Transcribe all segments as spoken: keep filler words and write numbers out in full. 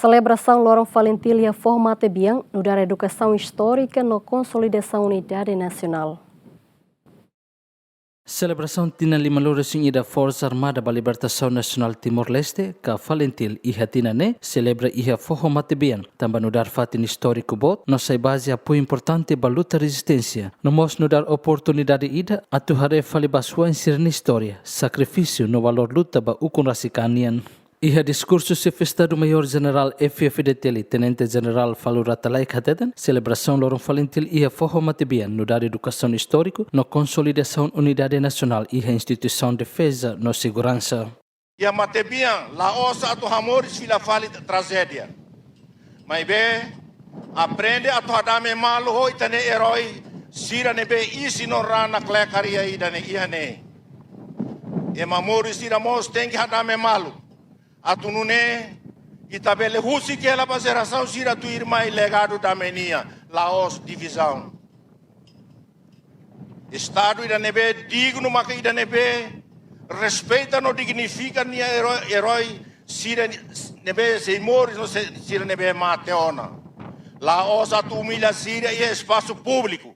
Selebrasaun Loron Falintil iha foho matebian nu'udar edukasaun istórika no konsolidasaun unidade nasionál. Selebrasaun tinan limanulu-resin-ida Forsa Armada ba Libertasaun Nasionál Timor-Leste, ka Falintil, iha tinan ne'e selebra iha foho matebian, tanba nu'udar fatin istóriku boot no sai baze apoiu importante ba luta rezisténsia, no mós nu'udar oportunidade ida atu haree fali ba oan sira-nia istória, sakrifísiu no valór luta ba ukun rasik an nian. Iha diskursu Xefe Estadu Maiór Jenerál F-FDTL, Tenente Jenerál Falur Ratallaek hateten, selebrasaun Loron Falintil iha foho matebian nu'udar edukasaun istóriku no konsolidasaun unidade nasionál iha instituisaun defeza no seguransa. Iha matebian, la'ós atu hamoris fila fali trajédia. Maibé, aprende atu hadame malu ho ita-nia erói sira ne'ebé isin no raan nakleet karik iha ida-ne'e, iha ne'e. Ema moris sira mós tenke hadame malu. Atu nune'e, ita bele husik hela ba jerasaun sira tuirmai legadu dame nian, la'ós divizaun. Estadu ida ne'ebé dignu maka ida ne'ebé respeita no dignifika nia erói, erói sira ne'ebé sei moris no se-, sira ne'ebé mate ona. La'ós atu umilha sira iha espasu públiku.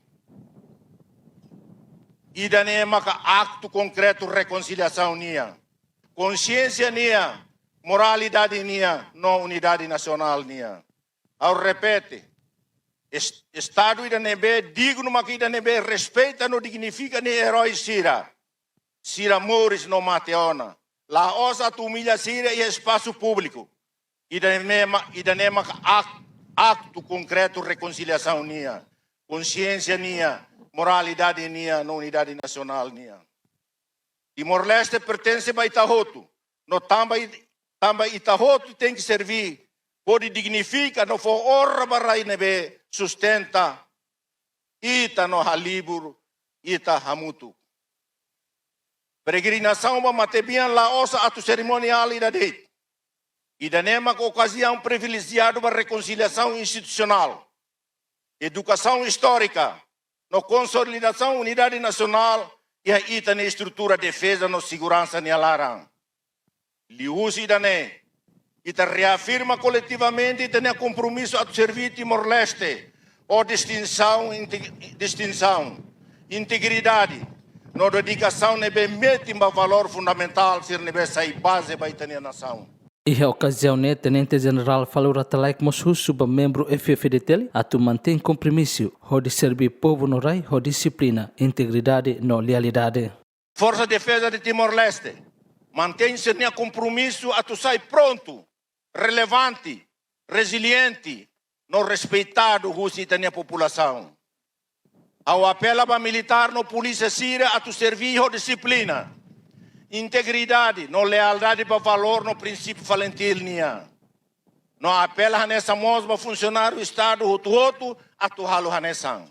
Ida-ne'e maka aktu konkretu rekonsiliasaun nian, konxiénsia nian, moralidade nian, no unidade nasionál nian. Ha'u repete, es-, Estadu ida ne'ebé dignu maka ida ne'ebé respeita no dignifika nia erói sira, sira moris no mate ona. La'ós atu umilha sira iha espasu públiku. Ida-ne'e ma-, ida-ne'e maka ak-, aktu konkretu rekonsiliasaun nian, konxiénsia nian, moralidade nian, no unidade nasionál nian. Timor-Leste pertense ba ita hotu, no tanba i-, tanba ita hotu tenke serve, hodi dignifika no fó onra ba rai ne'ebé sustenta ita no halibur ita hamutuk. Peregrinasaun ba matebian la'ós atu serimoniál ida de'it. Ida-ne'e maka okaziaun privilejiadu ba rekonsiliasaun institusionál, edukasaun istórika, no konsolidasaun unidade nasionál iha ita-nia estrutura defeza no seguransa nia laran. Liuhusi ida-ne'e, ita reafirma koletivamente ita-nia kompromisu atu serve Timor-Leste ho distinsaun, inte-, distinsaun, integridade, no dedikasaun ne'ebé metin ba valór fundamentál sira ne'ebé sai baze ba ita-nia nasaun. Iha okaziaun ne'e, Tenente Jenerál Falur Ratallaek mós husu ba membru F-FDTL atu mantein kompromisu hodi serve povu no rai ho dixiplina, integridade no lealdade. Forsa Defeza de Timor-Leste mantein sira-nia kompromisu atu sai prontu, relevante, reziliente, no respeitadu husi ita-nia populasaun. Ha'u apela ba militár no polísia sira atu serve ho dixiplina, integridade no lealdade ba valór no prinsípiu Falintil nian. No apela hanesan mós ba funsionáriu Estadu hotu-hotu atu halo hanesan.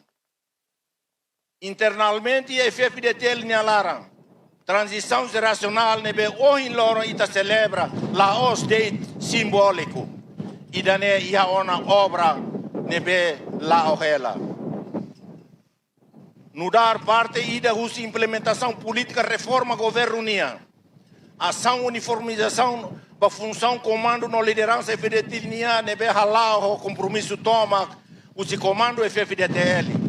Internamente iha F-FDTL nia laran, tranzisaun jerasionál ne'ebé ohin loron ita selebra la'ós de'it simbóliku. Ida-ne'e iha ona obra ne'ebé la'o hela. Nu'udar parte ida husi implementasaun polítika reforma governu nian, asaun uniformizasaun ba funsaun komandu no lideransa F-FDTL nian ne'ebé hala'o ho kompromisu tomak husi komandu F-FDTL.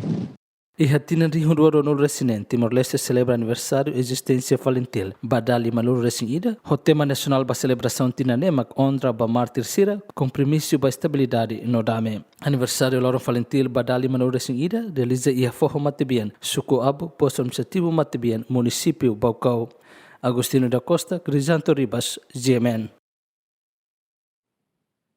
Iha tinan rihun rua rua nulu resin neen, Timor-Leste selebra aniversáriu ezisténsia Falintil ba dala limanulu resin ida, ho tema nasionál ba selebrasaun tinan ne'e mak Onra ba Mártir Sira, Kompromisu ba Estabilidade no Dame. Aniversáriu Loron Falintil ba dala limanulu resin ida realiza iha foho matebian, suku Abu, postu administrativu Matebian, munisípiu Baucau. Agostinho da Costa, Crisanto Ribas, G M N.